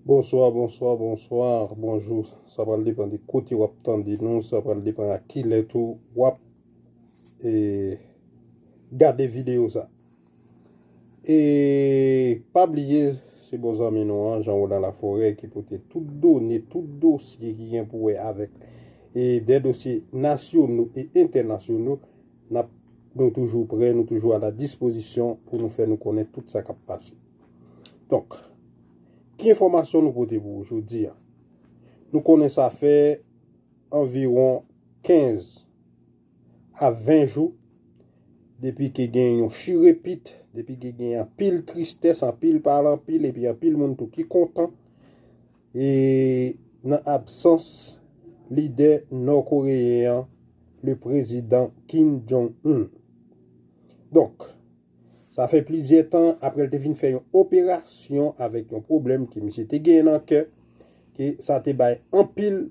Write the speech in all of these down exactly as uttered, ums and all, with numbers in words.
Bonswa, bonswa, bonswa, bonjou. Sa pral depann de kote w ap tande nou, sa pral depann a kilè tou w ap e, gade videyo sa. E pa bliye, se bon zanmi nou an, Jean Roland Laforêt, ki pote tout done, tout dosye ki gen pou wè avèk e, de dosye nasyonal e entènasyonal. N ap, nou toujou prè, nou toujou a la dispozisyon pou nou fè nou konnen tout sa k ap pase. Donk, ki enfòmasyon nou pote pou ou jodi a? Nou konnen sa fè anviwon kenz a ven jou depi ke gen yon chirepit, depi ke gen anpil tristès, anpil pale anpil, epi anpil moun tou ki kontan e nan absans lidè nò-koreyen an, le prezidan Kim Jong-un. Donk, sa fè plizyè tan apre l te fin fè yon operasyon avèk yon pwoblèm ke misye te genyen nan kè, ke sa te bay anpil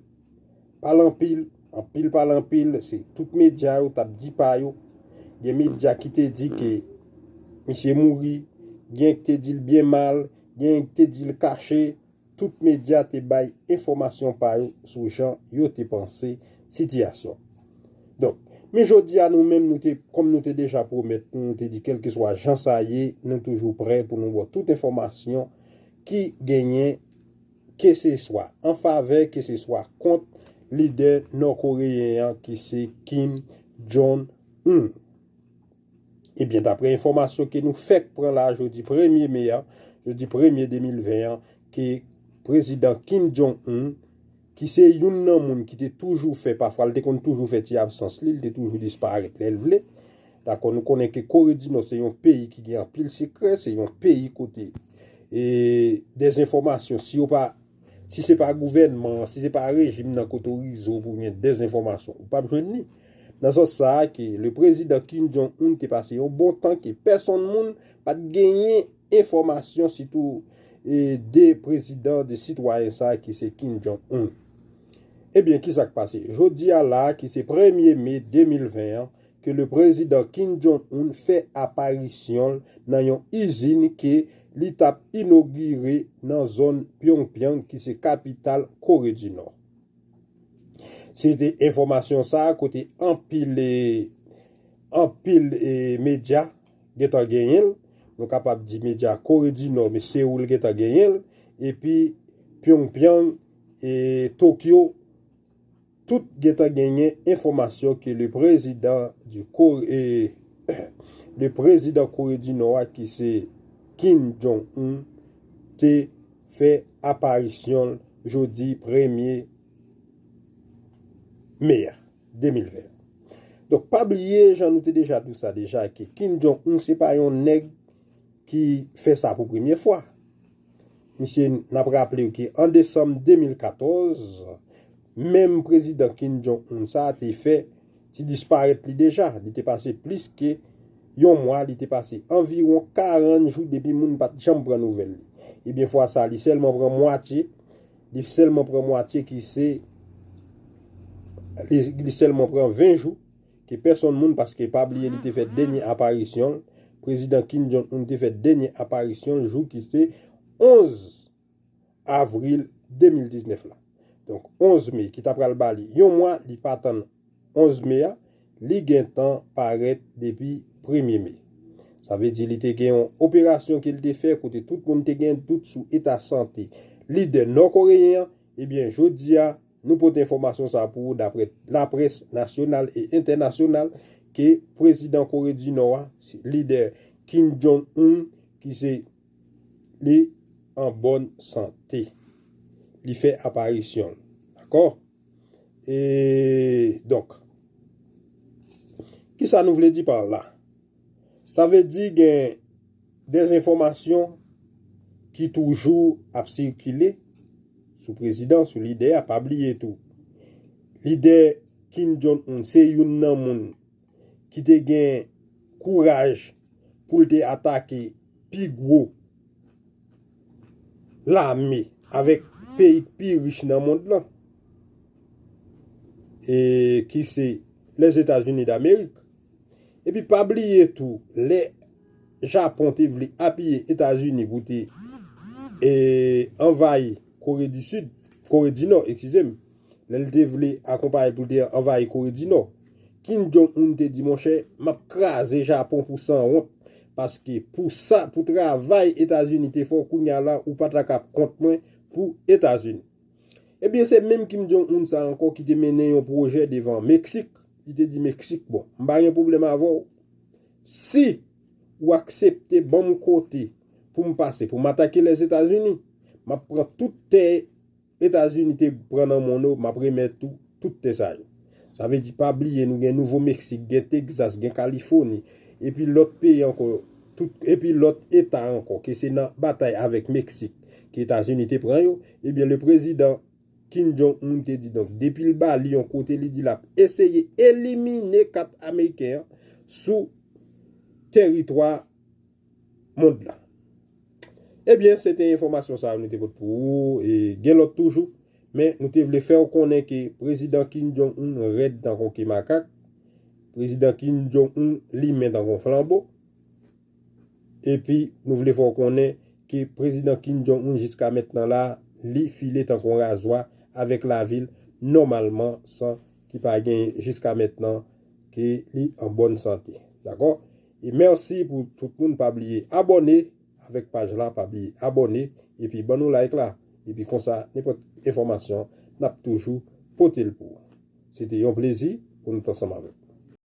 pale anpil, anpil pale anpil, se tout medya yo t ap di pa yo. Gen medya ki te di ke misye mouri, gen ki te di l byen mal, gen ki te di l kache, tout medya te bay enfòmasyon pa yo sou jan yo te panse sitiyasyon. Donk, men jodi a nou menm, nou te, kòm nou te deja pwomèt nou, nou te di kèlkeswa jan sa ye, nou toujou prè pou nou ba w tout enfòmasyon ki genyen, keseswa an favè, keseswa kont lidè nò-koreyen an ki se Kim Jong-un. Ebyen, daprè enfòmasyon ke nou fèk pran la jodi premye me a, jodi premye de mil ven an, ke prezidan Kim Jong-un, ki se youn nan moun ki te toujou fè, pafwa l te konn toujou fè ti absans li, li te toujou disparèt lè l vle. Dakò, nou konnen ke Kore di Nò se yon peyi ki gen anpil sekrè, se yon peyi kote e dezenfòmasyon, si yo pa, si se pa gouvènman an, si se pa rejim nan k otorize w pou gen dezenfòmasyon, ou p ap jwenn li. Nan sans sa a ke le prezidan Kim Jong-un te pase yon bon tan ke pèsonn moun pa t genyen enfòmasyon sitou e de prezidan, de sitwayen sa a ki se Kim Jong-un. Ebyen, ki sa k pase? Jodi a la a, ki se premye me de mil ven an, ke le prezidan Kim Jong-un fè aparisyon l nan yon izin ke li t ap inogire nan zòn Pyongyang, ki se kapital Kore di Nò. Se te enfòmasyon sa a kote anpil, e, anpil, e, medya gentan genyen l. Nou kapab di medya Kore di Nò, men Seoul gentan genyen l. Epi Pyongyang, e, Tokyo, tout gentan genyen enfòmasyon ke le prezidan di Kore, le prezidan Kore di Nò a, ki se Kim Jong-un, te fè aparisyon l jodi premye me a de mil ven. Donk, pa bliye, jan nou te deja di w sa deja, ke Kim Jong-un se pa yon nèg ki fè sa pou premye fwa. Misye, n ap raple w ke an desanm de mil katòz, menm prezidan Kim Jong-un sa a te fè ti disparèt li deja. Li te pase plis ke yon mwa, li te pase anviwon karant jou depi moun pa t janm pran nouvèl li. Ebyen, fwa sa a, li sèlman pran mwatye, li sèlman pran mwatye ki se, li, li sèlman pran ven jou, ke pèsonn moun, paske pa bliye li te fè dènye aparisyon l, prezidan Kim Jong-un te fè dènye aparisyon l jou ki se onz avril de mil diznèf la. Donk, onz me, ki ta pral ba li yon mwa, li pa tann onz me a, li gentan parèt depi premye me. Sa vle di li te gen yon operasyon ke li te fè kote tout moun te gen dout sou eta sante lidè nò-koreyen an. Ebyen, jodi a, nou pote enfòmasyon sa a pou ou daprè laprès nasyonal e entènasyonal ke prezidan Kore di Nò a, lidè Kim Jong-un, ki se li an bòn sante. Li fè aparisyon l. Dakò? E donk, kisa nou vle di pa la? Sa vle di gen dezenfòmasyon ki toujou ap sikile sou prezidan, sou lidè a. Pa bliye tou, lidè Kim Jong-un se youn nan moun ki te gen kouraj pou l te atake pi gwo lame avèk peyi k pi rich nan mond lan, e ki se Lèzetazini Damerik. Epi pa bliye tou, lè Japon te vle apiye Etazini pou te e, anvayi Kore di Sid, Kore di Nò, eskize m, lè l te vle akonpaye pou l te anvayi Kore di Nò, Kim Jong-un te di, monchè, m ap kraze Japon pou sanwont, paske pou sa, pou travay Etazini te fè w kounye a la, ou pa ta ka ap kont mwen pou Etazini. Ebyen, se menm Kim Jong-un sa ankò ki te mennen yon pwojè devan Meksik. Li te di Meksik, bon, m pa gen pwoblèm avè w. Si ou aksepte ban m kote pou m pase, pou m atake Lèzetazini, m ap pran tout tè Etazini te pran nan men w, m ap remèt ou tout tè sa yo. Sa vle di, pa bliye, nou gen Nouvo Meksik, gen Tegzas, gen Kalifòni, epi lòt peyi ankò, tout, epi lòt eta ankò, ke se nan batay avèk Meksik ke Etazini te pran yo, ebyen, le prezidan Kim Jong-un te di, donk, depi l ba li yon kote, li di l ap eseye elimine kat ameriken an sou teritwa mond lan. Ebyen, se te enfòmasyon sa a nou te pote pou ou, e gen lòt toujou, men nou te vle fè w konnen ke prezidan Kim Jong-un rèd tankou ke makak, prezidan Kim Jong-un limen tankou flanbo, epi nou vle fè w konnen ke prezidan Kim Jong-un jiska mentnan la, li file tankou razwa avèk lavi l nòmalman san ki pa gen jiska mentnan ke li an bòn sante. Dakò? E mèsi pou tout moun, pa bliye abòne avèk paj la, pa bliye abòne, epi ban nou like la, epi konsa, nenpòt enfòmasyon, n ap toujou pote l pou ou. Se te yon plezi pou nou t ansanm avè w.